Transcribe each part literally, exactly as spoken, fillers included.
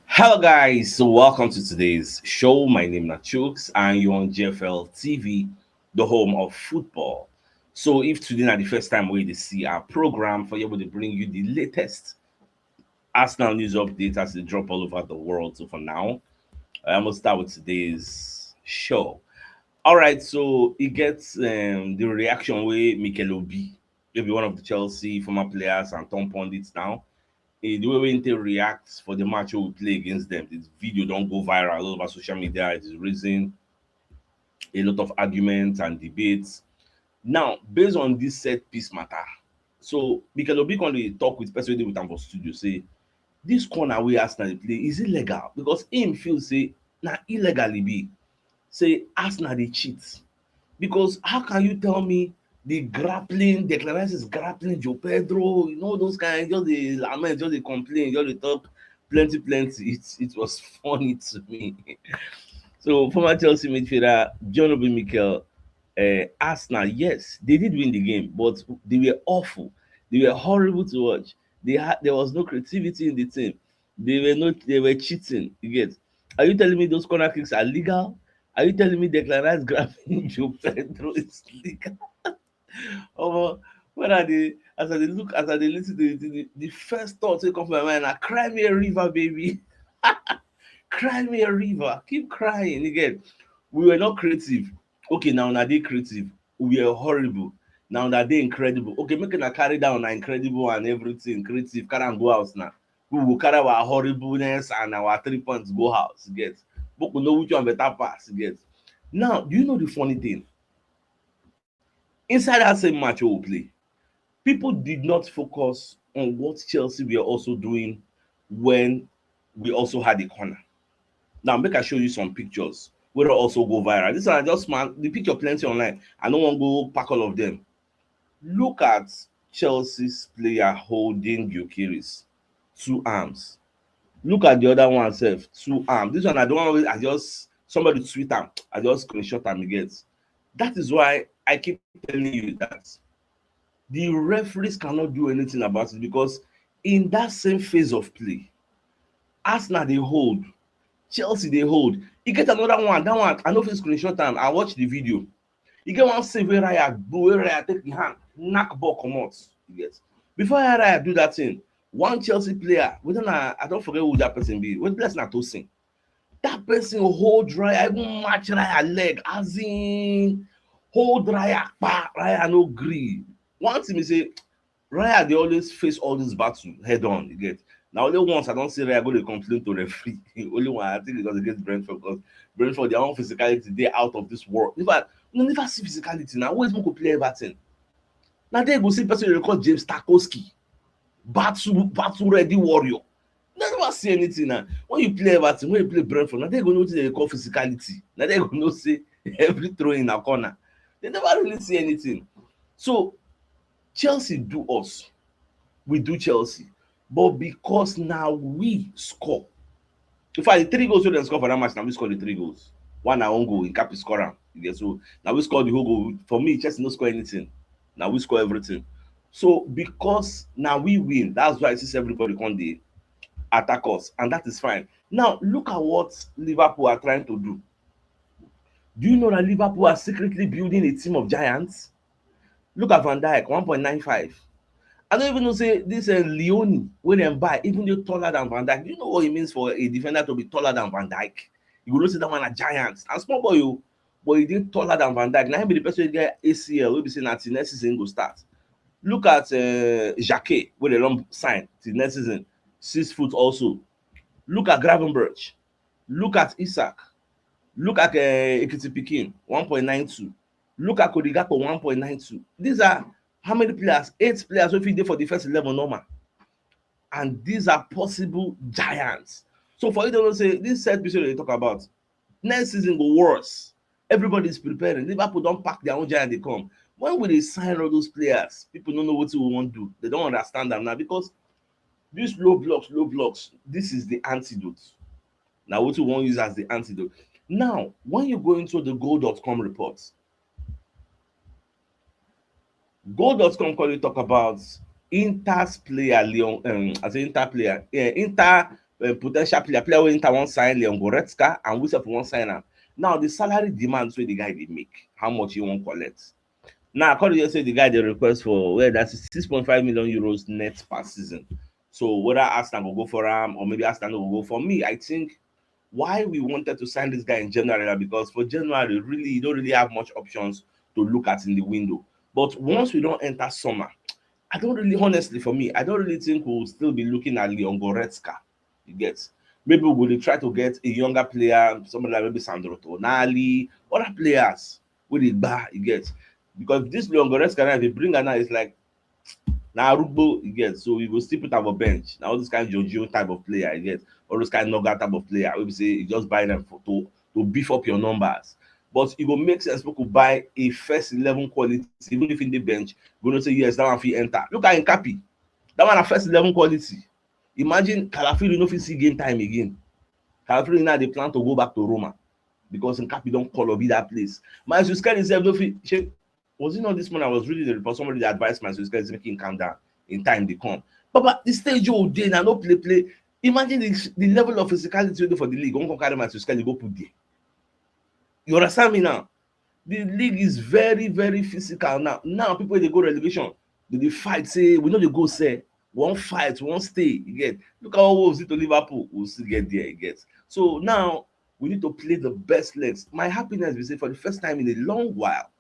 Hello, guys. So welcome to today's show. My name is Chooks, and you're on G F L T V, the home of football. So if today na the first time wey you dey see our program, for here we dey bring you the latest Arsenal news updates as they drop all over the world. So for now, I must start with today's show. All right, so e get um, the reaction wey Mikel Obi, wey be one of the Chelsea former players and turn pundits now, eh, the way wey he take react for the match wey we play against them. This video don go viral all over social media. It is raising a lot of arguments and debates. Now, based on this set piece matter, so Mikel Obi come dey talk with person wey dey with am for studio, say this corner wey Arsenal dey play, is it legal? Because him feel say na illegal e be. Say Arsenal dey cheat. Because how can you tell me the grappling, Declan Rice is grappling João Pedro, you know, those kind, just dey lament, just dey complain, just dey talk plenty, plenty. It, it was funny to me. So former Chelsea midfielder John Obi Mikel, uh, Arsenal, yes, they did win the game, but they were awful. They were horrible to watch. They had, there was no creativity in the team. They were not, they were cheating. You get? Are you telling me those corner kicks are legal? Are you telling me Declan Rice grabbing João Pedro is legal? Omo, when I dey, as I dey look, as I dey listen to the, the, the first thought wey come for my mind na, "Cry me a river, baby." Cry me a river. Keep crying. Again, we were not creative. Okay, now una dey creative. We were horrible. Now una dey incredible. Okay, make una carry down na incredible and everything. Creative, carry am go house now. We go carry our horribleness and our three points go house. Get? But we know which one better pass. Get? Now, do you know the funny thing? Inside that same match we play, people did not focus on what Chelsea were also doing when we also had a corner. Now, make I show you some pictures wey also go viral. This one, I just, man, the picture plenty online. I no wan go pack all of them. Look at Chelsea's player holding Gyökeres, two arms. Look at the other one sef, two arms. This one, I don't want, I just, somebody tweet am. I just screenshot am again. That is why I keep telling you that the referees cannot do anything about it, because in that same phase of play, Arsenal dey hold, Chelsea dey hold. E get another one, that one, I no fit screenshot am. I watch the video. E get one save wey Raya do, wey Raya take him hand, knock ball comot. You get? Before Raya do that thing, one Chelsea player, whether na, I don forget who that person be, whether that's na Tosin. That person hold Raya, even match Raya leg, as in hold Raya, kpa, Raya no gree. One thing be say, Raya dey always face all this battle head on, you get? Na only once I don see Raya go dey complain to referee. Only one, I think it was against Brentford, 'cause Brentford, their own physicality dey out of this world. In fact, we never see physicality. Na always make we play Everton. Na there you go see person wey dey call James Tarkowski, battle, battle ready warrior. Dem never see anything na. When you play Everton, when you play Brentford, na there you go know wetin dem dey call physicality. Na there you go know say every throw in na corner. Dem never really see anything. So Chelsea do us. We do Chelsea. But because na we score. In fact, the three goals wey dem score for that match, na we score the three goals. One na own goal, Nketiah score am. You get? So na we score the whole goal. For me, Chelsea no score anything. Na we score everything. So because na we win, that's why you see everybody come dey attack us, and that is fine. Now look at what Liverpool are trying to do. Do you know that Liverpool are secretly building a team of giants? Look at Van Dijk, one point nine five. I don't even know say this, uh, Leone wey dem buy even dey taller than Van Dijk. Do you know what it means for a defender to be taller than Van Dijk? You go know say that one na giant. Na small boy o, but e dey taller than Van Dijk. Na him be the person wey get A C L, wey be say na till next season go start. Look at, uh, Xhaka, wey dem don sign till next season, six foot also. Look at Gravenberch. Look at Isak. Look at, uh, Ekiti Pikin, one point nine two. Look at Cody Gakpo, one point nine two. These are how many players? Eight players wey fit dey for the first eleven normal. And these are possible giants. So for you to know say this set piece wey dem dey talk about, next season go worse. Everybody is preparing. Liverpool don pack their own giant dey come. When we dey sign all those players, people no know wetin we wan do. Dem don understand am now, because these low blocks, low blocks, this is the antidote. Na wetin we wan use as the antidote. Now, when you go into the goal dot com report, goal dot com come dey talk about Inter's player, Leon, um, I say Inter player, yeah, Inter uh, potential player, player wey Inter wan sign, Leon Goretzka, and we sef wan sign am. Now, the salary demands wey the guy dey make, how much he wan collect. Now, according to say the guy dey request for, well, that's six point five million euros net per season. So whether Arsenal go go for am or maybe Arsenal no go go for me, I think why we wanted to sign this guy in January na because for January, really, you don't really have much options to look at in the window. But once we don enter summer, I don't really, honestly, for me, I don't really think we'll still be looking at Leon Goretzka. You get? Maybe we will try to get a younger player, somebody like maybe Sandro Tonali, other players wey dey gba, you get? Because this Leon Goretzka now, if you bring am now, it's like na arugbo, you get? So you go still put am for bench. Na all this kind of Jorginho type of player, you get? All those kind of Noga type of player wey be say you just buy them for to to beef up your numbers. But e go make sense make we buy a first eleven quality, even if in the bench, we know say yes, that one fit enter. Look at Nkapi. That one na first eleven quality. Imagine Calafiori no fit see game time again. Calafiori now dey plan to go back to Roma because Nkapi don call up that place. Matheus Cunha himself no fit. Shey, was it not this morning I was reading the report? Somebody dey advise Matheus Cunha make him calm down in time dey come. But, but the stage you dey now, no play play. Imagine the, the level of physicality wey dey for the league. Wan come carry Matheus Cunha go put there. You understand me now? The league is very, very physical now. Now people dey go relegation, they dey fight say we no dey go sell. We wan fight, we wan stay. You get? Look at what Wolves did to Liverpool. We'll still get there, you get? So now we need to play the best legs. My happiness be say for the first time in a long while,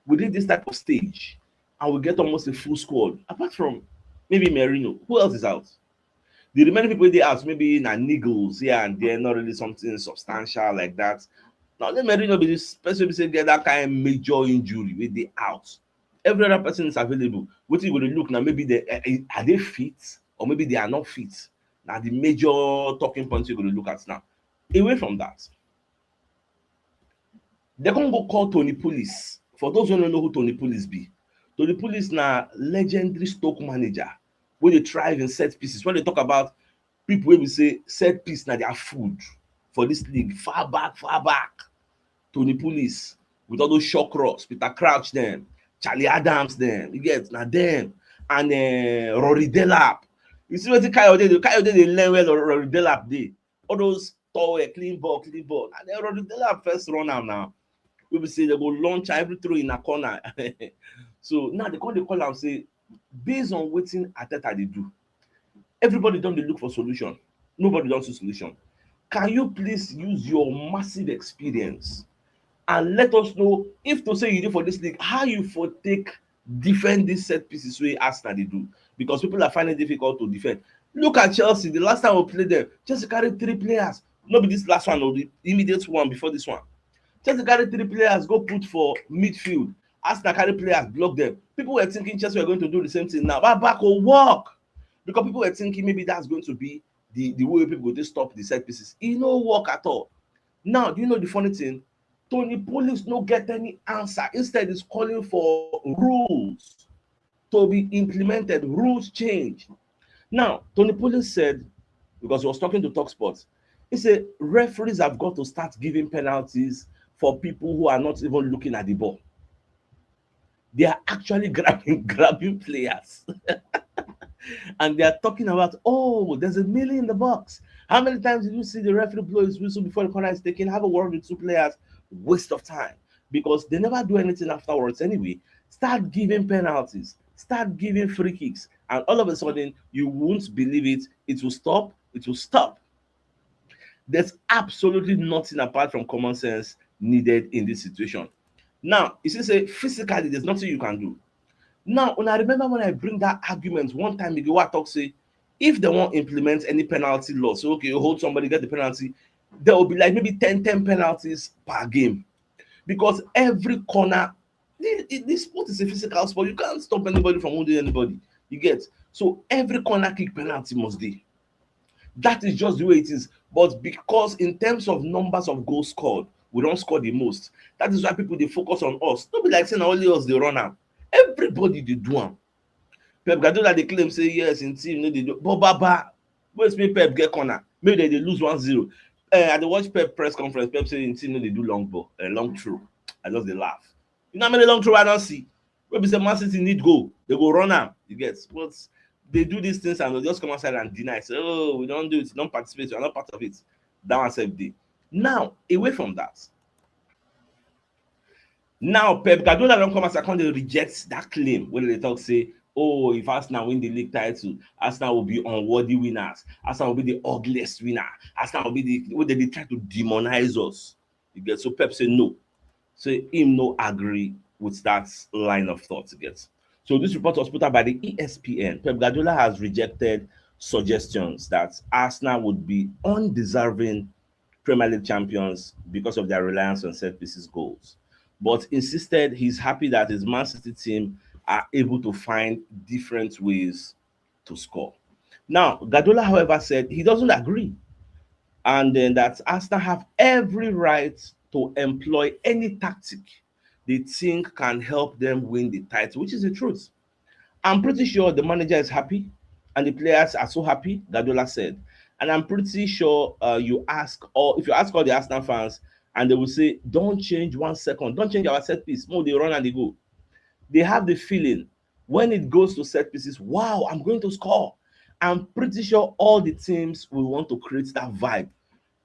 we did this type of stage and we get almost a full squad. Apart from maybe Merino, who else is out? The remaining people dey out, maybe na niggles here and there, not really something substantial like that. Now, let Merino be this person we say get that kind of major injury wey dey out. Every other person is available. Wetin you go dey look now, maybe they, eh, eh, are they fit or maybe they are not fit? Na the major talking points you go dey look at now. Away from that, they come go call Tony Pulis. For those who don't know who Tony Pulis be, Tony Pulis na legendary Stoke manager wey dey thrive in set pieces. When they talk about people wey be say set piece na their food for this league, far back, far back, Tony Pulis with all those Shawcross, Peter Crouch dem, Charlie Adams dem, you get, na dem, and uh, Rory Delap. You see wetin Kayode dey, Kayode dey learn where Rory Delap dey. All those tall, eh, clean ball, clean ball. And then Rory Delap first run am now. We be say they go launch every throw in a corner. So now they come dey call am say, based on wetin Arteta dey do, everybody don dey look for solution. Nobody don see solution. Can you please use your massive experience and let us know if to say you dey for this league, how you for take defend these set pieces wey Arsenal dey do? Because people are finding it difficult to defend. Look at Chelsea. The last time we played them, Chelsea carry three players. No be this last one, or the immediate one before this one. Chelsea carry three players, go put for midfield. Arsenal carry players, block them. People were thinking Chelsea were going to do the same thing now. But back will work. Because people were thinking maybe that's going to be the, the way people go to stop the set pieces. E no work at all. Now, do you know the funny thing? Tony Pulis no get any answer. Instead, he's calling for rules to be implemented, rules change. Now, Tony Pulis said, because he was talking to Talksport, he said referees have got to start giving penalties for people who are not even looking at the ball. They are actually grabbing, grabbing players. And they are talking about, oh, there's a melee in the box. How many times did you see the referee blow his whistle before the corner is taken? Have a word with two players. Waste of time. Because they never do anything afterwards anyway. Start giving penalties. Start giving free kicks. And all of a sudden, you won't believe it. It will stop. It will stop. There's absolutely nothing apart from common sense needed in this situation. Now, you see say physically, there's nothing you can do. Now, when I remember when I bring that argument one time ago, I talk say, if they won't implement any penalty law, so okay, you hold somebody, get the penalty, there will be like maybe ten, ten penalties per game. Because every corner, this, this sport is a physical sport. You can't stop anybody from holding anybody. You get? So every corner kick penalty must be. That is just the way it is. But because in terms of numbers of goals scored, we don't score the most. That is why people, they focus on us. Don't be like saying only us they run am. Everybody they do am. Pep Guardiola, they claim say yes, in team, no, they do. But Baba, where's me Pep get corner? Maybe they, they lose one zero. Uh, I dey watch Pep press conference. Pep say in team, no, they do long ball, a long throw. I just dey laugh. You know how many long throw I don't see? Wey be say Man City need goal, they go run am. You get? But They do these things and they'll just come outside and deny, say, "Oh, we don't do it, don't participate, we're not part of it." That one sef dey. Now, away from that, now Pep Guardiola don come outside, come dey reject that claim wey dey talk say, "Oh, if Arsenal win the league title, Arsenal will be unworthy winners. Arsenal will be the ugliest winner. Arsenal will be the," wey dey dey try to demonize us. You get? So Pep say no. So him no agree with that line of thought. You get? So this report was put out by the E S P N. Pep Guardiola has rejected suggestions that Arsenal would be undeserving Premier League champions because of their reliance on set pieces goals, but insisted he's happy that his Man City team are able to find different ways to score. Now, Guardiola, however, said he doesn't agree, and then that Arsenal have every right to employ any tactic they think can help them win the title, which is the truth. I'm pretty sure the manager is happy and the players are so happy, Guardiola said. And I'm pretty sure, uh, you ask all, if you ask all the Arsenal fans, and they will say, "Don't change one second, don't change our set piece. More they run and they go." They have the feeling when it goes to set pieces, "Wow, I'm going to score." I'm pretty sure all the teams will want to create that vibe.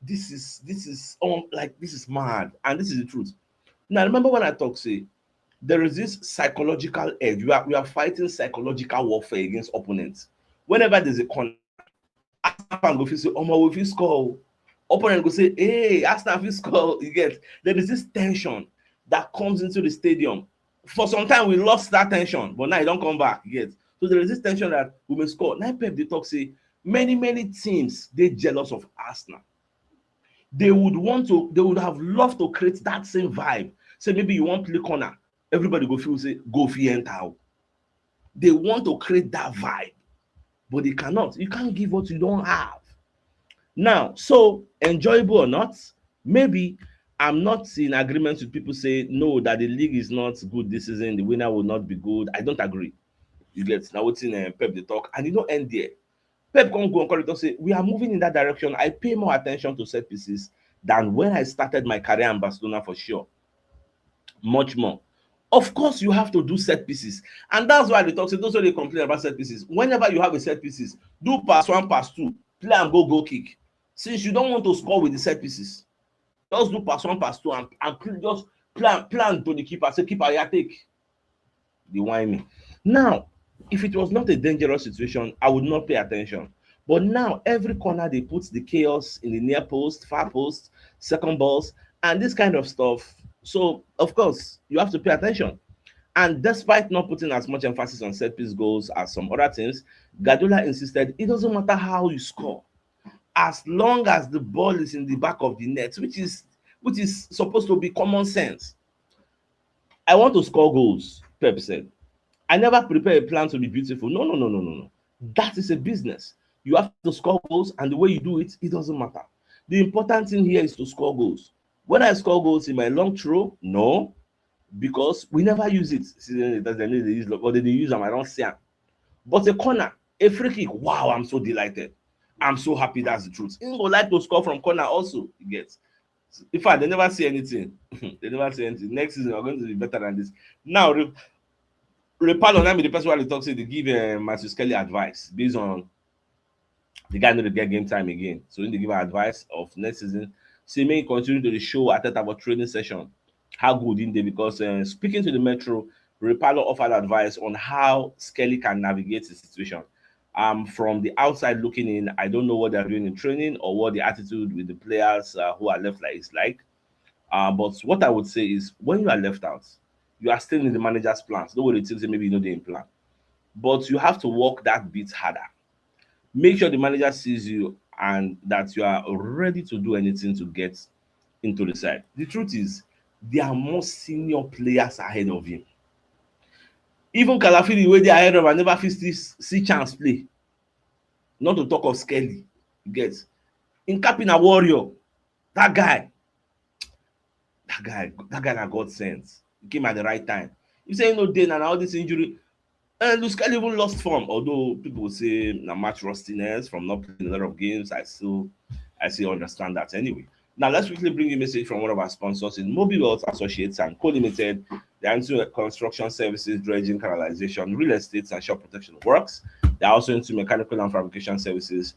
This is, this is, um, like, this is mad, and this is the truth. Now, remember when I talk, say, there is this psychological edge. We are, we are fighting psychological warfare against opponents. Whenever there's a corner, Arsenal fan go feel say, "Omo, we fit score o." Opponent go say, "Hey, Arsenal fit score o." You get? There is this tension that comes into the stadium. For some time, we lost that tension, but now e don come back. You get? So there is this tension that we may score. Now Pep dey talk say many, many teams dey jealous of Arsenal. They would want to, they would have loved to create that same vibe. Say maybe you wan play corner, everybody go feel say goal fit enter o. They want to create that vibe, but they cannot. You can't give what you don't have. Now, so enjoyable or not, maybe I'm not in agreement with people say no, that the league is not good this season, the winner will not be good. I don't agree. You get? Now wetin, uh, Pep dey talk, and e no end there. Pep come go on corridor say, "We are moving in that direction. I pay more attention to set pieces than when I started my career in Barcelona, for sure. Much more." Of course, you have to do set pieces, and that's why they talk say those wey dey complain about set pieces, whenever you have a set pieces, do pass one, pass two, play and go goal kick. Since you don't want to score with the set pieces, just do pass one, pass two, and, and pl-, just plan, plan to the keeper. Say, "Keeper, yeah, take." They whine me. Now, if it was not a dangerous situation, I would not pay attention. But now, every corner they put the chaos in the near post, far post, second balls, and this kind of stuff. So, of course, you have to pay attention. And despite not putting as much emphasis on set piece goals as some other teams, Guardiola insisted it doesn't matter how you score, as long as the ball is in the back of the net, which is, which is supposed to be common sense. "I want to score goals," Pep said. "I never prepare a plan to be beautiful. No, no, no, no, no, no. That is a business. You have to score goals, and the way you do it, it doesn't matter. The important thing here is to score goals. When I score goals in my long throw, no, because we never use it." See, that's the name they use, but they dey use am, I don't see am. But a corner, a free kick, wow, I'm so delighted. I'm so happy, that's the truth. He go like to score from corner also, you get. In fact, they never see anything. They never see anything. Next season, we're going to be better than this. Now, Re-, Repalo, now be the person who talk say they give, uh, Matthew Skelly advice based on the guy no dey get game time again. So he dey give advice of next season. Say make he continue to dey show Arteta for training session how good he dey, because, uh, speaking to the Metro, Repalo offered advice on how Skelly can navigate the situation. Um, from the outside looking in, I don't know what they're doing in training or what the attitude with the players, uh, who are left like is like. Uh, but what I would say is, when you are left out, you are still in the manager's plans. No one will think say maybe you know the plan, but you have to work that bit harder. Make sure the manager sees you and that you are ready to do anything to get into the side. The truth is, there are more senior players ahead of him. Even Kalafili, wey dey ahead of am, never fit still see chance play. Not to talk of Skelly. You get? Nketiah na warrior. That guy, that guy, that guy na God sent. He came at the right time. You say, you know, then and all this injury, and Luis Skelly even lost form. Although people will say na match rustiness from not playing a lot of games, I still, I still understand that anyway. Now let's quickly bring you a message from one of our sponsors in Mobi Wealth Associates and Co Limited. They're into construction services, dredging, canalization, real estate, and shop protection works. They're also into mechanical and fabrication services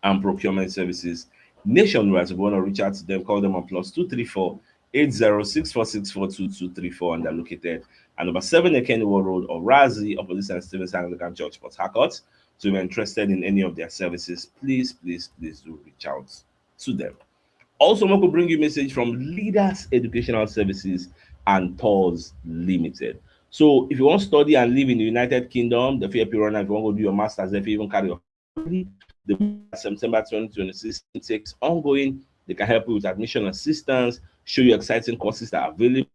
and procurement services nationwide. So if you want to reach out to them, call them on plus two three four eight zero six four six four two two three four, and they're located at number seven Ekeniwo Road, Orazi, opposite Saint Stephen's Anglican Church, Port Harcourt. So if you're interested in any of their services, please, please, please do reach out to them. Also, we could bring you message from Leaders Educational Services and Tours Limited. So if you want to study and live in the United Kingdom, the F I P runner, if you want to do your master's, if you even carry your the September twenty twenty-six intakes ongoing. They can help you with admission assistance, show you exciting courses that are available,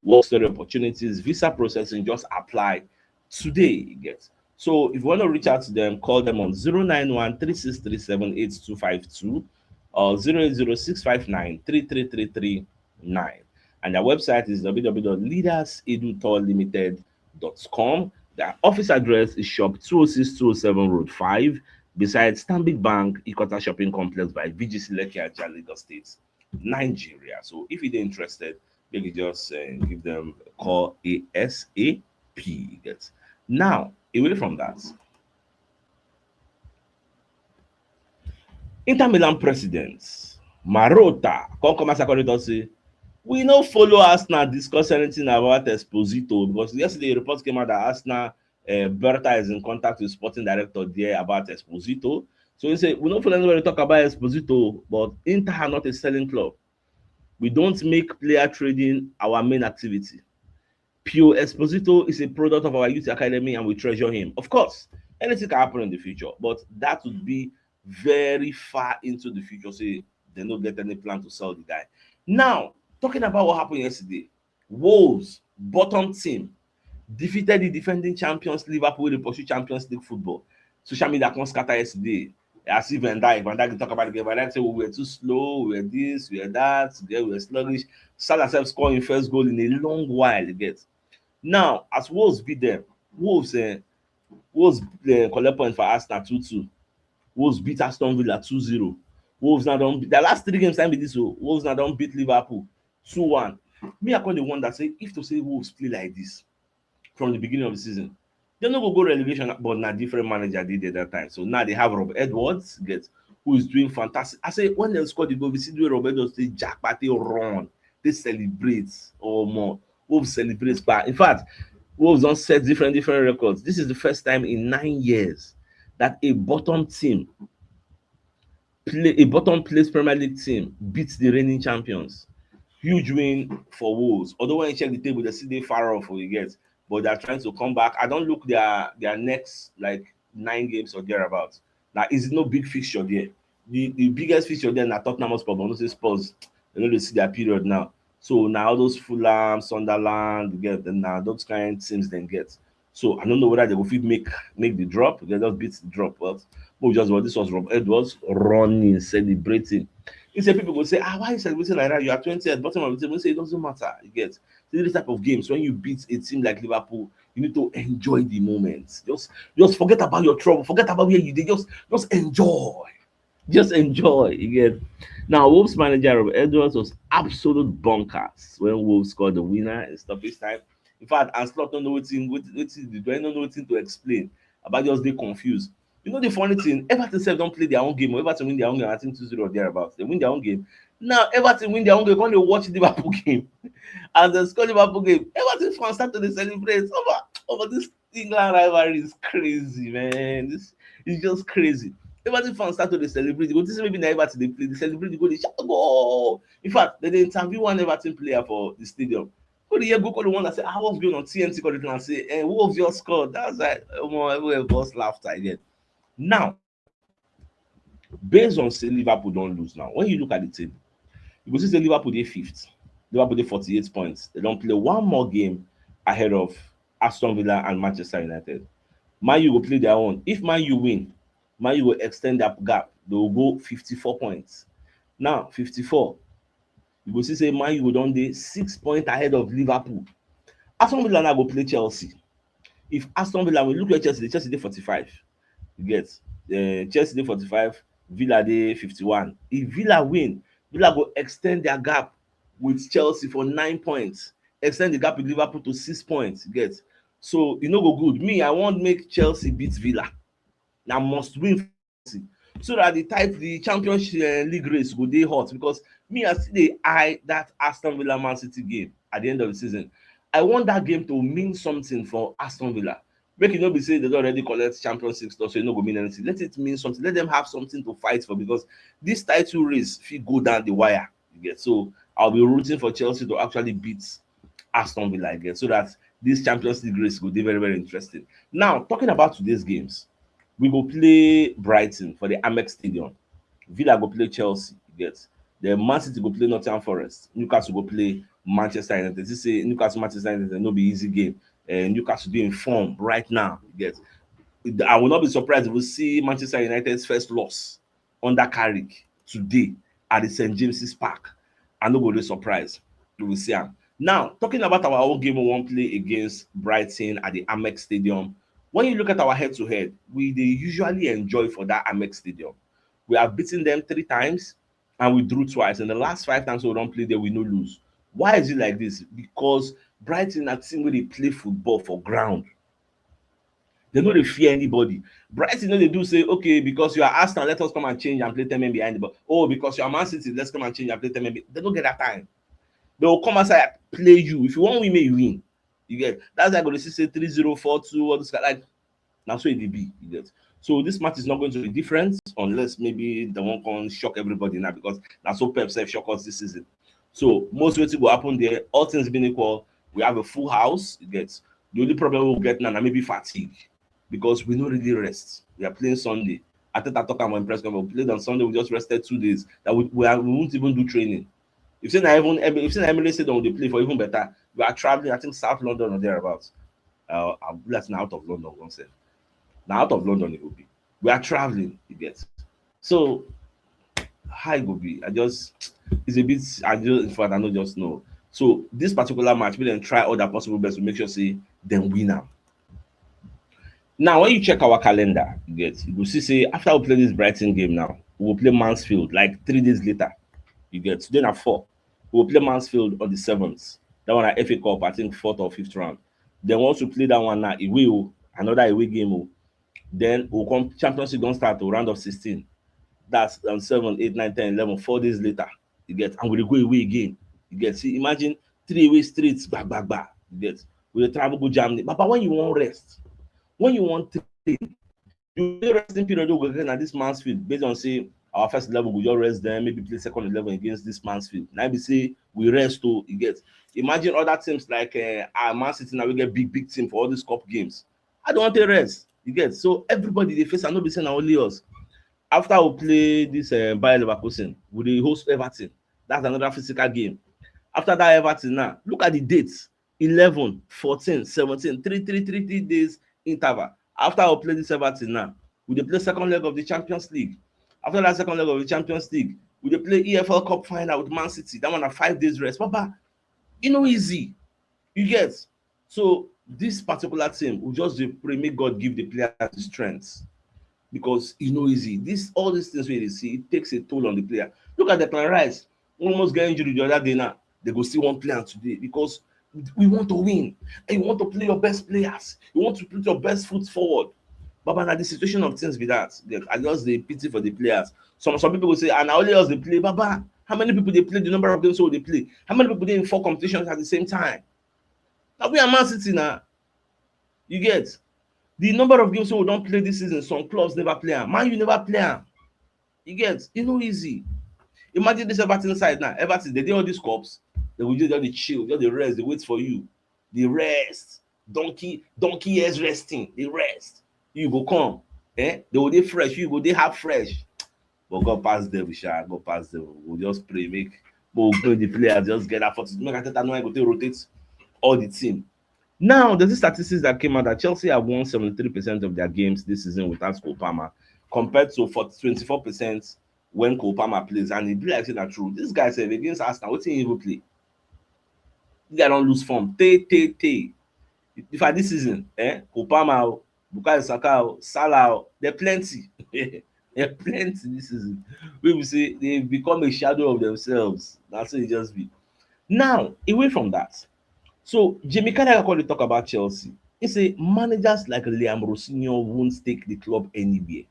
work study opportunities, visa processing. Just apply today. You get. So if you want to reach out to them, call them on zero nine one three six three seven eight two five two or zero eight zero six five nine three three three three nine. And their website is w w w dot leaders edu tour limited dot com. Their office address is shop two oh six two oh seven Road five, beside Stanbic Bank, Ikota Shopping Complex by V G C Lekki Ajah, Lagos State, Nigeria. So if you're interested, you can just uh, give them a call A S A P. Get. Now, away from that, Inter Milan president Marotta come come as according to say, we no follow Arsenal discuss anything about Esposito, because yesterday a report came out that Arsenal uh, Berta is in contact with sporting director there about Esposito. So he said, we don't follow anybody talk about Esposito, but Inter are not a selling club. We don't make player trading our main activity. Pio Esposito is a product of our youth academy and we treasure him. Of course, anything can happen in the future, but that would be very far into the future. Say they don't get any plan to sell the guy. Now, talking about what happened yesterday, Wolves, bottom team, defeated the defending champions Liverpool. They pursue Champions League football. Social media come scatter yesterday. I see Van Dijk. Van Dijk talk about the game. Van Dijk say, we were too slow, we were this, we were that, we were sluggish. Salah self scoring first goal in a long while. You get. Now, as Wolves beat them, Wolves uh, Wolves uh, collect point for Arsenal two two. Wolves beat Aston Villa two zero. Wolves now don't beat the last three games time with this. So Wolves now don't beat Liverpool two one. Me, I come dey wonder say if to say Wolves play like this from the beginning of the season, they no go go relegation, but na different manager did at that time. So now they have Rob Edwards, get, who is doing fantastic. I say when they score the goal, we see the way Rob Edwards they jackpot, they run, they celebrate or more. Wolves celebrate, but in fact, Wolves don't set different different records. This is the first time in nine years that a bottom team play a bottom place Premier League team beats the reigning champions. Huge win for Wolves. Although when you check the table, they still they far off for you get, but they're trying to come back. I don't look their their next like nine games or thereabouts. Now, is it no big fixture there? The, the biggest fixture there now Tottenham Hotspur, but not say Spurs. They don't see their period now. So now all those Fulham, Sunderland, get them now. Those kind of teams then get. So I don't know whether they go fit make make the drop. They just beat the drop. But we just what this was Rob Edwards running, celebrating. He said people go say, ah, why are you celebrating like that? You are twentieth, bottom of the table. He say it doesn't matter. You get these type of games when you beat a team like Liverpool, you need to enjoy the moment. Just just forget about your trouble, forget about where you did. Just just enjoy. Just enjoy. You get. Now, Wolves manager Rob Edwards was absolute bonkers when Wolves scored the winner in stoppage time. In fact, Ancelotti don't know what thing what what thing to do. I don't know what thing to explain about. Just they confused. You know the funny thing, Everton self don't play their own game. Everton win their own game, I think two zero or thereabouts. They win their own game. Now Everton win their own game. When they watch Liverpool game, as they score Liverpool game, Everton fans start to dey celebrate over over this England rivalry is crazy, man. This is just crazy. Everton fans start to dey celebrate. But this maybe na Everton they play. They celebrate. They go they shout goal. In fact, they, they interview one Everton player for the stadium. Go the year go call the one that say, I was going on T N T call the and say, hey, what was your score? That's like, oh, everywhere burst laughter again. Now, based on say Liverpool don't lose now, when you look at the table, you go see say Liverpool they fifth. Liverpool they forty-eight points. They don't play one more game ahead of Aston Villa and Manchester United. Man U go play their own. If Man U win, Man U go extend that gap. They will go fifty-four points. Now, fifty-four. You go see say Man U go don dey six points ahead of Liverpool. Aston Villa now go play Chelsea. If Aston Villa will look at Chelsea, the Chelsea dey forty-five. You get uh, Chelsea dey forty-five, Villa dey fifty-one. If Villa win, Villa go extend their gap with Chelsea for nine points. extend the gap with Liverpool to six points. You get? So e no go good. Me, I want make Chelsea beat Villa. Na must win for Chelsea. So that the title, the Champions uh, League race go dey hot, because me, I still dey eye that Aston Villa Man City game at the end of the season. I want that game to mean something for Aston Villa. Make e no be say they don already collect Champions League stuff, so e no go mean anything. Let it mean something. Let them have something to fight for, because this title race fit go down the wire. You get? So I'll be rooting for Chelsea to actually beat Aston Villa again, so that this Champions League race go dey very, very interesting. Now, talking about today's games, we go play Brighton for the Amex Stadium. Villa go play Chelsea, you get? Then Man City go play Nottingham Forest. Newcastle go play Manchester United. You say Newcastle, Manchester United no be easy game. Uh, Newcastle dey in form right now, you get? I will not be surprised if we see Manchester United's first loss under Carrick today at the St James's Park. I no go dey surprised. We will see am. Now, talking about our own game we wan play against Brighton at the Amex Stadium, when you look at our head-to-head, we dey usually enjoy for that Amex Stadium. We have beaten them three times and we drew twice. And the last five times we don play there, we no lose. Why is it like this? Because Brighton na team wey dey play football for ground. They no dey fear anybody. Brighton no dey do say, "Okay, because you are Arsenal, let us come and change and play ten men behind the ball. Oh, because you are Man City, let's come and change and play ten men." Be-, they no get that time. They will come outside, play you. If you wan win, make you win. You get? That's why I go dey see say three zero, four two, all this kind, like, na so e dey be. You get? So this match is not going to be different, unless maybe they wan come shock everybody now, because na so Pep sef shock us this season. So most wetin go happen there, all things being equal, we have a full house. You get? The only problem we get now na maybe fatigue, because we no really rest. We are playing Sunday. Arteta talk am on press conference. We played on Sunday. We just rested two days. That we, we, are, we won't even do training. If say na even Em-, if say na Emirates Stadium we dey play for, even better. We are traveling, I think, South London or thereabouts. Uh, I be like na out of London, one sef. Na out of London it will be. We are traveling, you get? So how e go be? I just, it's a bit, I just, in fact, I no just know. So this particular match, we then try all that possible best to make sure say dem win am. Now, when you check our calendar, you get, you go see say after we play this Brighton game now, we will play Mansfield like three days later. You get? Today na four. We will play Mansfield on the seventh. That one na F A Cup, I think, fourth or fifth round. Then once we play that one now, away o, another away game o. Then we come, Champions League don start o, round of sixteen. That's on seven, eight, nine, ten, eleven, four days later. You get? And we dey go away again. You get? See, imagine three away straight, gba, gba, gba. You get? We dey travel go Germany. But, but when you wan rest, when you wan train, you dey resting period wey we go get na this Mansfield, based on say our first eleven go just rest them, maybe play second eleven against this Mansfield. Na be say we rest o, you get? Imagine other teams like uh, Man City now, we get big, big team for all these cup games. I don't want to rest, you get? So everybody dey face am, no be say na only us. After we play this uh, Bayer Leverkusen, we dey host Everton. That's another physical game. After that Everton now, look at the dates. Eleven, fourteen, seventeen, three, three, three, three days interval. After we play this Everton now, we dey play second leg of the Champions League. After that second leg of the Champions League, we dey play E F L Cup final with Man City. That one na five days rest. Papa, e no easy. You get? So this particular team, we just dey pray make God give the players the strength, because e no easy. This, all these things wey you dey see, it takes a toll on the player. Look at Declan Rice, almost get injury the other day now. They go still wan play am today because we want to win. And you want to play your best players. You want to put your best foot forward. Baba, na the situation of things be that. I just dey pity for the players. Some, some people go say, "And only us dey play." Baba, how many people dey play? The number of games wey dey play. How many people dey in four competitions at the same time? Now we are Man City now. You get? The number of games wey we don play this season, some clubs never play am. Man U never play am. You get? E no easy. Imagine this Everton side now. Everton, they dey all these cups. They go just, just dey chill, just dey rest, dey wait for you. Dey rest. Donkey, donkey ears resting. Dey rest. You go come. Eh? They go dey fresh. You go dey half fresh. But God pass devil, sha. God pass devil. We just pray, make, but we pray the players just get that fortitude. Make Arteta know how he go take rotate all the team. Now, there's this statistics that came out that Chelsea have won seventy-three percent of their games this season without Cole Palmer, compared to for twenty-four percent when Cole Palmer plays. And e be like say na true. This guy sef against Arsenal, wetin he even play? This guy don lose form. Tey, tey, tey. If I this season, eh, Cole Palmer o, Bukayo Saka o, Salah o, there plenty. There plenty this season. We will say they become a shadow of themselves. That's what it just be. Now, away from that, So Jamie Carragher come dey talk about Chelsea. He say managers like Liam Rosinho won't take the club anywhere.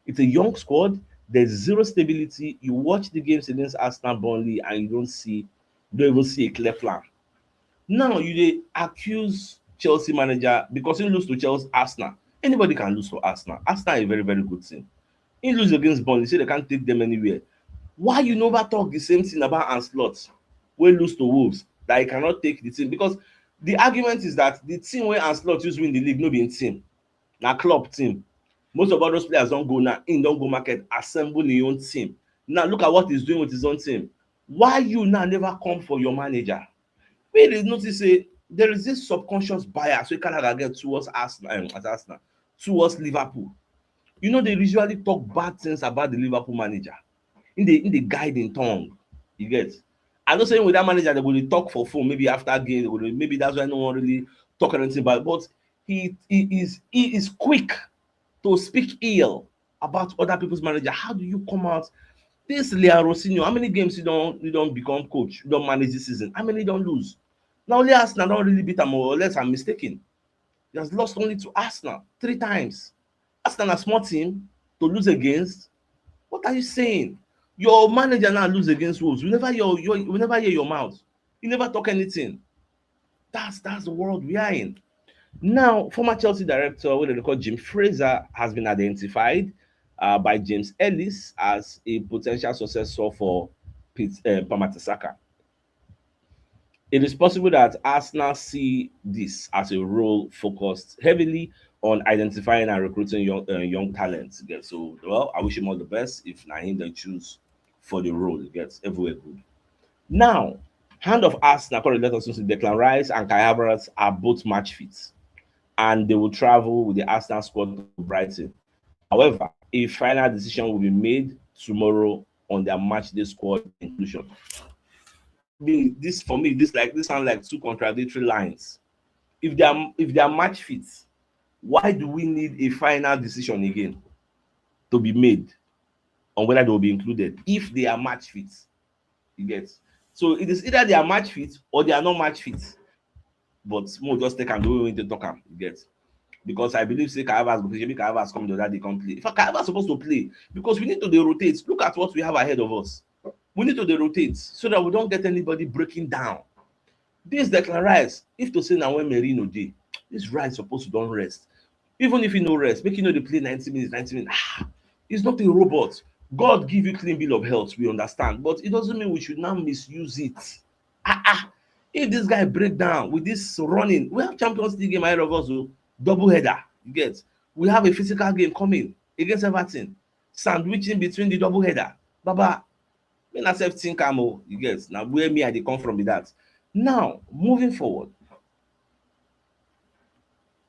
It's a young squad. There's zero stability. You watch the games against Arsenal, Burnley, and you don't see, you don't even see a clear plan. Now you dey accuse Chelsea manager because he lose to Chelsea, Arsenal. Anybody can lose to Arsenal. Arsenal is a very, very good team. He lose against Burnley, say they can't take them anywhere. Why you never talk the same thing about Ancelotti wey lose to Wolves, that he cannot take the team? Because the argument is that the team wey Ancelotti use win the league no be him team, na club team. Most of all those players don go now. He don go market, assemble his own team. Now look at what he's doing with his own team. Why you now never come for your manager? We dey notice say there is this subconscious bias wey Carragher get towards Arsenal, um, at Arsenal, towards Liverpool. You know, they usually talk bad things about the Liverpool manager. In the in the guiding tongue, you get. I know say with that manager, they go dey talk for phone, maybe after game, they go dey, maybe that's why no one really talk anything about it. But he, he is he is quick to speak ill about other people's manager. How do you come out? This Leon Rosinho, how many games you don't you don't become coach, you don't manage this season? How many don't lose? Now only Arsenal don't really beat them, or unless I'm mistaken. He has lost only to Arsenal three times. Arsenal a small team to lose against. What are you saying? Your manager now lose against Wolves. We never hear your we never hear your mouth. You never talk anything. That's that's the world we are in. Now, former Chelsea director, what they call Jim Fraser, has been identified uh, by James Ellis as a potential successor for Pete uh, Pamatesaka. It is possible that Arsenal see this as a role focused heavily on identifying and recruiting young uh, young talents. Yeah, so, well, I wish him all the best. If na him they choose for the role, it gets everywhere good. Now, hand of Arsenal currently let us know Declan Rice and Kai Havertz are both match fit, and they will travel with the Arsenal squad to Brighton. However, a final decision will be made tomorrow on their match day squad inclusion. Me, this for me, this like this sound like two contradictory lines. If they are if they are match fit, why do we need a final decision again to be made on whether they will be included if they are match fit? You get. So it is either they are match fit or they are not match fit. But more just take am the way we need to talk am. You get. Because I believe say Kai Havertz go play, maybe Kai Havertz come the other day come play. In fact, Kai Havertz supposed to play because we need to dey rotate. Look at what we have ahead of us. We need to dey rotate so that we don't get anybody breaking down. This Declan Rice, if to say now when Merino dey, this Rice supposed to don't rest. Even if he no rest, make he no dey play ninety minutes, ninety minutes. Ah, he's not a robot. God give you clean bill of health, we understand, but it doesn't mean we should now misuse it. Ah ah. If this guy break down with this running, we have Champions League game ahead of us, oh, double header. You get, we have a physical game coming against Everton, sandwich in between the double header. Baba, me na self think am o, you get. Now where me I dey come from be that. Now moving forward,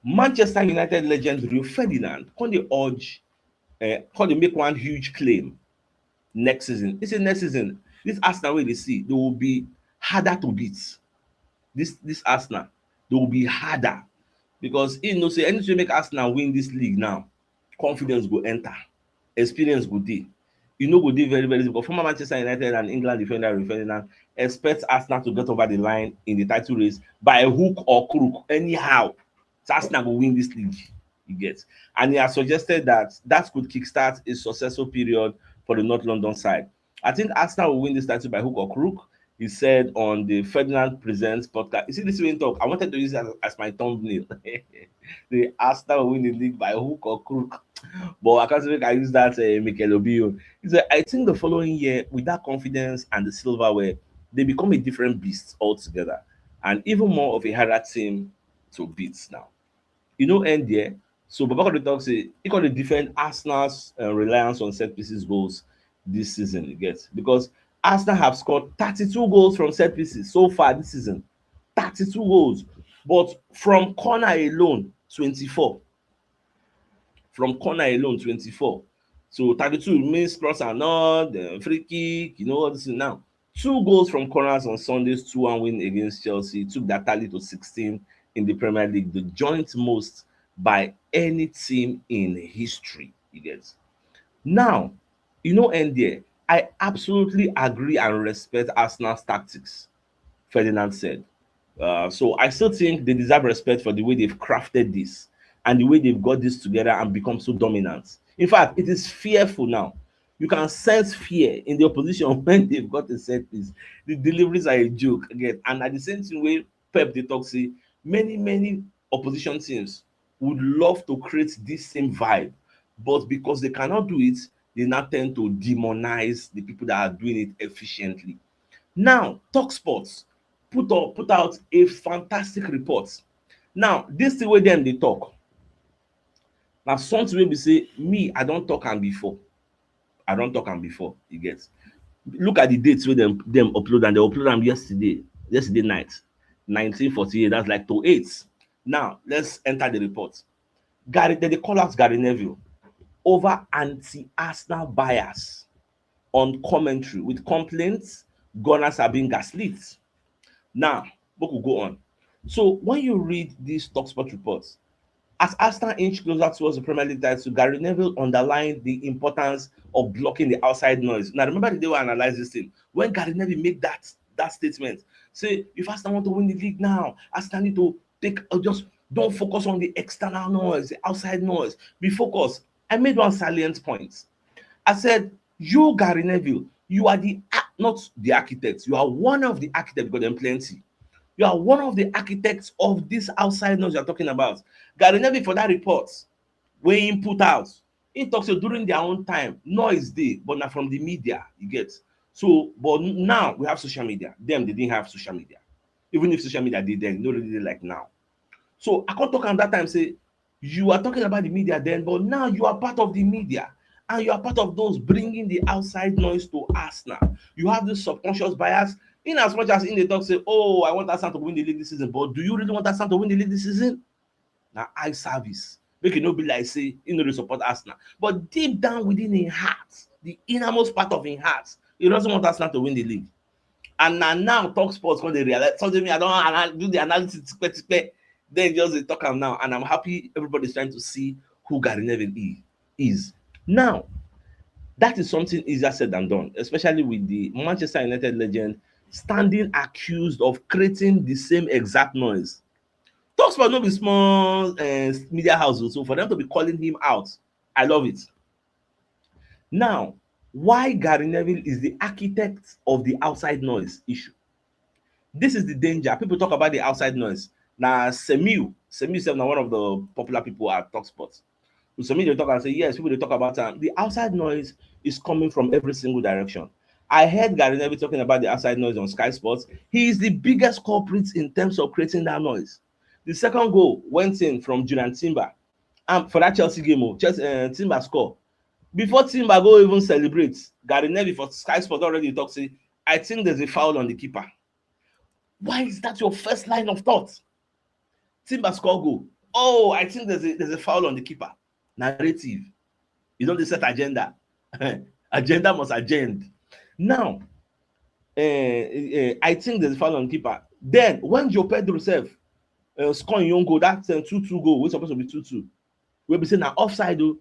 Manchester United legend Rio Ferdinand come dey urge, uh, come dey make one huge claim next season. He say next season, this Arsenal wey dey see, they will be harder to beat. This this Arsenal, they will be harder because he know say anything make Arsenal win this league now, confidence go enter, experience go dey. You know go dey very very easy because former Manchester United and England defender Rio Ferdinand expect Arsenal to get over the line in the title race by hook or crook anyhow. So Arsenal go win this league. You get. And he has suggested that that could kickstart a successful period for the North London side. I think Arsenal will win this title by hook or crook, he said on the Ferdinand Presents podcast. You see this way he talk. I wanted to use it as, as my thumbnail. The Arsenal will win the league by hook or crook. But I can't say I use that uh, Mikel Obio. He said, I think the following year, with that confidence and the silverware, they become a different beast altogether and even more of a harder team to beat now. You know, end there. So Baba Kodo talks say he got to defend Arsenal's uh, reliance on set pieces goals this season. You get, because Arsenal have scored thirty-two goals from set pieces so far this season. thirty-two goals, but from corner alone, twenty-four. From corner alone, twenty-four. So thirty-two means cross and all the free kick, you know all this now. Two goals from corners on Sunday's two one win against Chelsea took that tally to sixteen in the Premier League, the joint most by any team in history. You get. Now, you know, end there. I absolutely agree and respect Arsenal's tactics, Ferdinand said. Uh, so I still think they deserve respect for the way they've crafted this and the way they've got this together and become so dominant. In fact, it is fearful now. You can sense fear in the opposition when they've got a set piece. The deliveries are a joke again. And at the same thing, way Pep dey talk say many, many opposition teams would love to create this same vibe, but because they cannot do it, they now tend to demonize the people that are doing it efficiently. Now, Talk Sports put up put out a fantastic report. Now, this thing wey dem dey talk, na something wey be say me, I don talk am before. I don talk am before, you get. Look at the dates wey dem dem upload, and they upload am yesterday, yesterday night, nineteen forty-eight, that's like to eight. Now, let's enter the report. Gary, they dey call out Gary Neville over anti-Arsenal bias on commentary with complaints Gunners are being gaslit. Now, we could go on. So when you read these Talk Sports reports, as Arsenal inch closer towards the Premier League title, Gary Neville underlined the importance of blocking the outside noise. Now, remember the day we analyzed this thing, when Gary Neville made that that statement, say if Arsenal want to win the league now, Arsenal need to take uh, just don't focus on the external noise, the outside noise. Be focused. I made one salient point. I said, you, Gary Neville, you are the ar- not the architect. You are one of the architects because dem plenty. You are one of the architects of this outside noise you're talking about. Gary Neville, for that report wey he put out, he talk say during their own time, noise dey, but na from the media, you get. So, but now we have social media. Them, they didn't have social media. Even if social media dey then, no really dey like now. So I come talk am that time say, you are talking about the media then, but now you are part of the media, and you are part of those bringing the outside noise to Arsenal. You have this subconscious bias. In as much as in dey talk say, oh, I want Arsenal to win the league this season, but do you really want Arsenal to win the league this season? Na eye service. Make e no be like say he no dey support Arsenal. But deep down within him heart, the innermost part of him heart, he doesn't want Arsenal to win the league. And na now Talk Sports come dey realize something. Me, I don ana- do the analysis tipe tipe. Then just dey talk am now, and I'm happy everybody's trying to see who Gary Neville i- is. Now, that is something easier said than done, especially with the Manchester United legend standing accused of creating the same exact noise. Talk Sports no be small uh, media house, so for them to be calling him out, I love it. Now, why Gary Neville is the architect of the outside noise issue? This is the danger. People talk about the outside noise. Now, Semiu, Semiu is now one of the popular people at Talk Sports. So Semiu, they talk and say, yes, people, they talk about um, the outside noise is coming from every single direction. I heard Gary Neville talking about the outside noise on Sky Sports. He is the biggest culprit in terms of creating that noise. The second goal went in from Jurrien Timber. And for that Chelsea game, oh, Chelsea, uh, Timber score. Before Timber go even celebrate, Gary Neville for Sky Sports already talk say, I think there's a foul on the keeper. Why is that your first line of thought? Timber score goal. Oh, I think there's a there's a foul on the keeper. Narrative. You don't set agenda. Agenda must agenda. Now, uh, uh, I think there's a foul on the keeper. Then when João Pedro sef uh, score im own goal, that uh, two two goal, wey supposed to be two two, wey be say na offside o.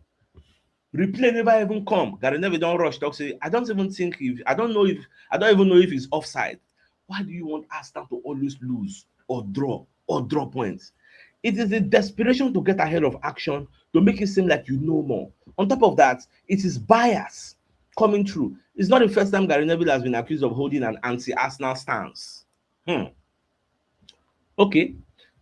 Replay never even come. Gary Neville don rush talk say, I don't even think if I don't know if I don't even know if it's offside. Why do you want Arsenal to always lose or draw or draw points? It is the desperation to get ahead of action to make it seem like you know more. On top of that, it is bias coming through. It's not the first time Gary Neville has been accused of holding an anti-Arsenal stance. Hmm. Okay.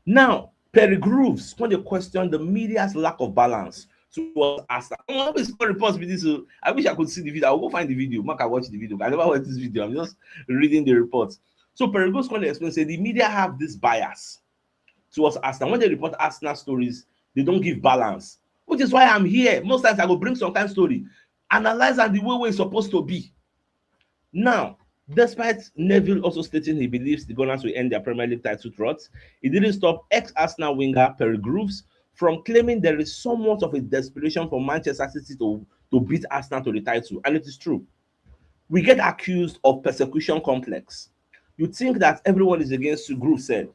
Now, Perry Grooves, when they question the media's lack of balance towards Arsenal. Oh, no be small reports be this. Oh. I wish I could see the video. I'll go find the video. Mark, I watch the video. I never watch this video. I'm just reading the reports. So Perry Grooves, when they explain, say the media have this bias towards Arsenal. When they report Arsenal stories, they don't give balance, which is why I'm here. Most times I go bring some kind of story, analyze am the way wey e suppose to be. Now, despite Neville also stating he believes the Gunners will end their Premier League title drought, it didn't stop ex-Arsenal winger Perry Grooves from claiming there is somewhat of a desperation for Manchester City to, to beat Arsenal to the title, and it is true. We get accused of persecution complex. You think that everyone is against you, Grooves said.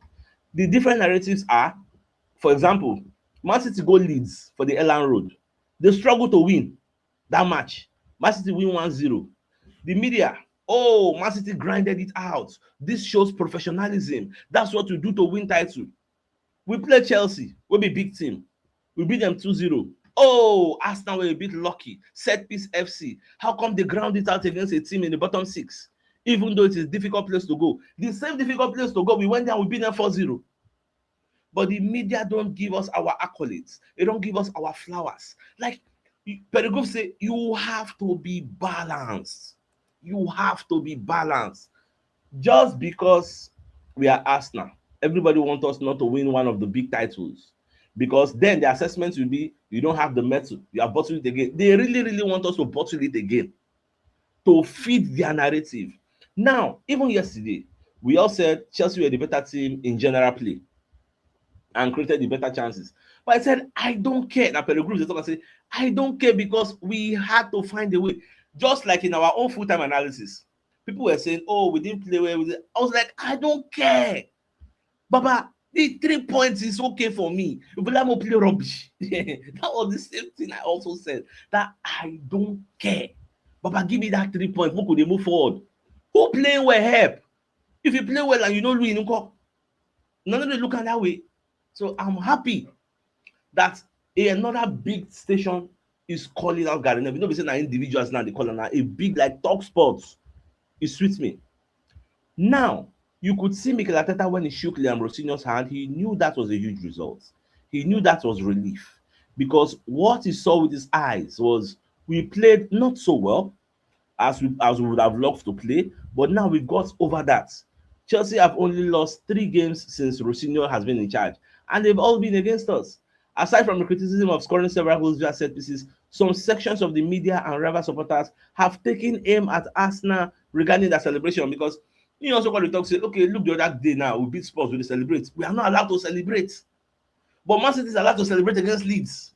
The different narratives are, for example, Man City go Leeds for the Elland Road. They struggle to win that match. Man City win one zero. The media, Oh, Man City grinded it out. This shows professionalism. That's what we do to win title. We play Chelsea, we be big team. We beat them two zero. Oh, Arsenal were a bit lucky. Set piece F C. How come they ground it out against a team in the bottom six? Even though it is a difficult place to go. The same difficult place to go, we went down, we beat them four zero. But the media don't give us our accolades. They don't give us our flowers. Like, Perigov say, you have to be balanced. You have to be balanced. Just because we are Arsenal, everybody wants us not to win one of the big titles. Because then the assessment will be, you don't have the metal. You have bottled it again. They really, really want us to bottle it again to feed their narrative. Now, even yesterday, we all said Chelsea were the better team in general play and created the better chances. But I said, I don't care. Now, Pellegrini dey talk and say, I don't care, because we had to find a way. Just like in our own full-time analysis, people were saying, oh, we didn't play well. We didn't-, I was like, I don't care. Baba, the three points is okay for me. If Lamo play rubbish. That was the same thing I also said, that I don't care. Baba, give me that three points. Who could they move forward? Who playing well help? If you play well and you don't win, nko. None of them look at that way. So I'm happy that a, another big station is calling out Gary Neville. You know, we say now individuals now they call him now a big, like, Talk Sports. It suits me. Now, you could see Mikel Arteta when he shook Leandro Rosinho's hand. He knew that was a huge result. He knew that was relief, because what he saw with his eyes was we played not so well as we, as we would have loved to play, but now we've got over that. Chelsea have only lost three games since Rosinho has been in charge, and they've all been against us. Aside from the criticism of scoring several goals via set pieces, some sections of the media and rival supporters have taken aim at Arsenal regarding their celebration, because he also got to talk, say, okay, look, the other day now, we beat Spurs, we celebrate. We are not allowed to celebrate. But Man City is allowed to celebrate against Leeds.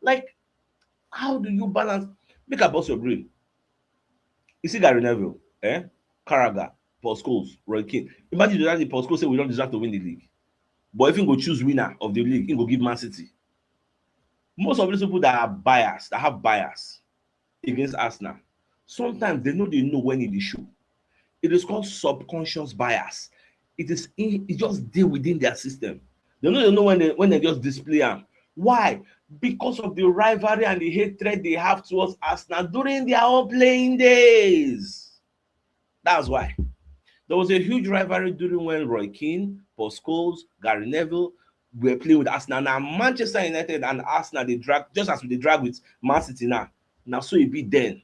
Like, how do you balance? Make a boss your brain. You see Gary Neville, eh? Carragher, Paul Scholes, Roy Keane. Imagine that Paul Scholes say we don't deserve to win the league. But if you go choose winner of the league, you go give Man City. Most of these people that are biased, that have bias against Arsenal, sometimes they know they know when it is show. It is called subconscious bias. It is in, it just deal within their system. They know they know when they when they just display them. Why? Because of the rivalry and the hatred they have towards Arsenal during their own playing days. That's why. There was a huge rivalry during when Roy Keane, Paul Scholes, Gary Neville were playing with Arsenal. Now Manchester United and Arsenal, they drag just as they drag with Man City now. Now so it be then.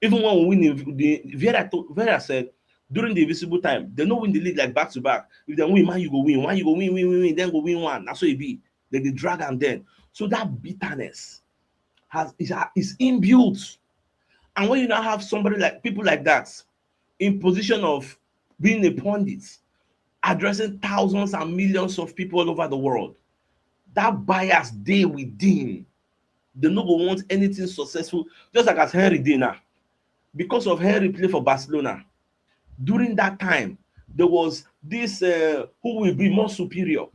Even when we win in the Vieira, to, Vieira said during the invisible time, they no win the league like back to back. If they win, Man U go win, Man U go win, win, win, win, then go win one. That's so it be. Then they drag them then. So that bitterness has is, is inbuilt. And when you now have somebody like people like that in position of being a pundit, addressing thousands and millions of people all over the world, that bias dey within. They no go want anything successful, just like as Henry dey now. Because of Henry play for Barcelona, during that time, there was this, uh, who will be more superior.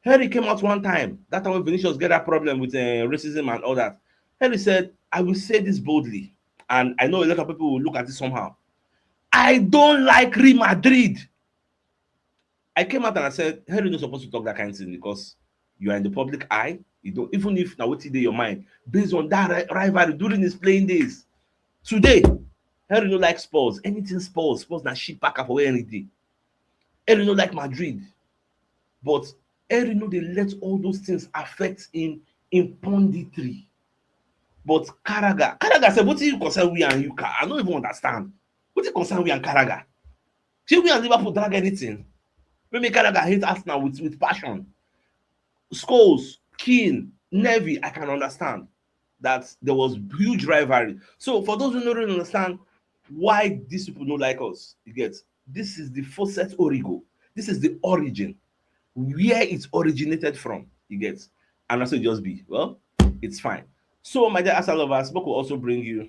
Henry came out one time, that time when Vinicius get that problem with, uh, racism and all that. Henry said, I will say this boldly, and I know a lot of people will look at it somehow. I don't like Real Madrid. I came out and I said, Henry no supposed to talk that kind of thing because you are in the public eye. You don't, even if now what dey your mind, based on that ri-, rivalry during his playing days. Today, Henry no like Spurs. Anything Spurs, Spurs na shit pack up for where Henry dey. Henry no like Madrid. But Henry no dey let all those things affect him in punditry. But Carragher, Carragher said, what do you concern we and you? Car-, I don't even understand. What do you concern we and Carragher? Shey we and Liverpool drag anything? Maybe Carragher hate Arsenal with, with passion. Scholes, Keane, Neville, I can understand that there was huge rivalry. So for those who don't really understand why these people don't like us, you get, this is the faucet origo. This is the origin, where it originated from, you get. And that's what it just be. Well, it's fine. So, my dear Arsenal lovers, Boko also bring you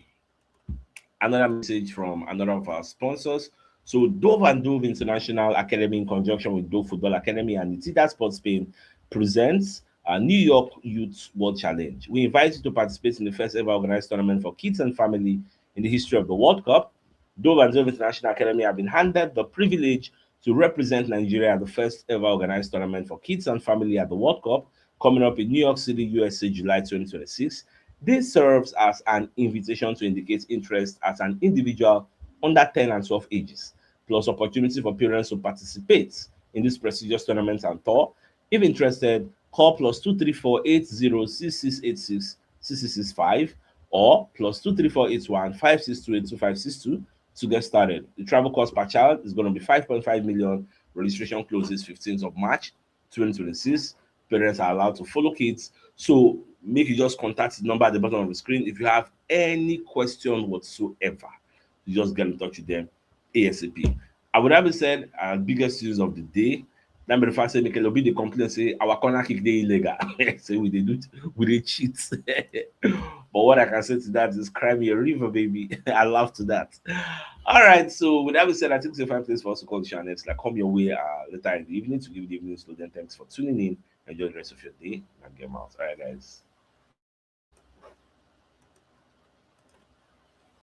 another message from another of our sponsors. So, Dove and Dove International Academy, in conjunction with Dove Football Academy and Nitida Sports Spain, presents a New York Youth World Challenge. We invite you to participate in the first ever organized tournament for kids and family in the history of the World Cup. Dove and Dove International Academy have been handed the privilege to represent Nigeria at the first ever organized tournament for kids and family at the World Cup coming up in New York City, U S A, July twenty twenty-six. This serves as an invitation to indicate interest at an individual under ten and twelve ages, plus opportunity for parents to participate in this prestigious tournament and tour. If interested, call plus two three four eight zero six six eight six six six six five or plus two three four eight one five six two eight two five six two to get started. The travel cost per child is going to be five point five million. Registration closes fifteenth of March twenty twenty-six. Parents are allowed to follow kids. So make you just contact the number at the bottom of the screen. If you have any question whatsoever, you just get in touch with them ASAP. I would have said our biggest news of the day. That be the fact say Mikel Obi dey complain say our corner kick dey illegal. Say we dey do, we dey cheat. But what I can say to that is cry me a river, baby. I laugh to that. All right, so with that being said, I think it's a fine place for us to call the show next. Like, come your way uh, later in the evening to give the evening slow. Then thanks for tuning in. Enjoy the rest of your day and get out. All right, guys.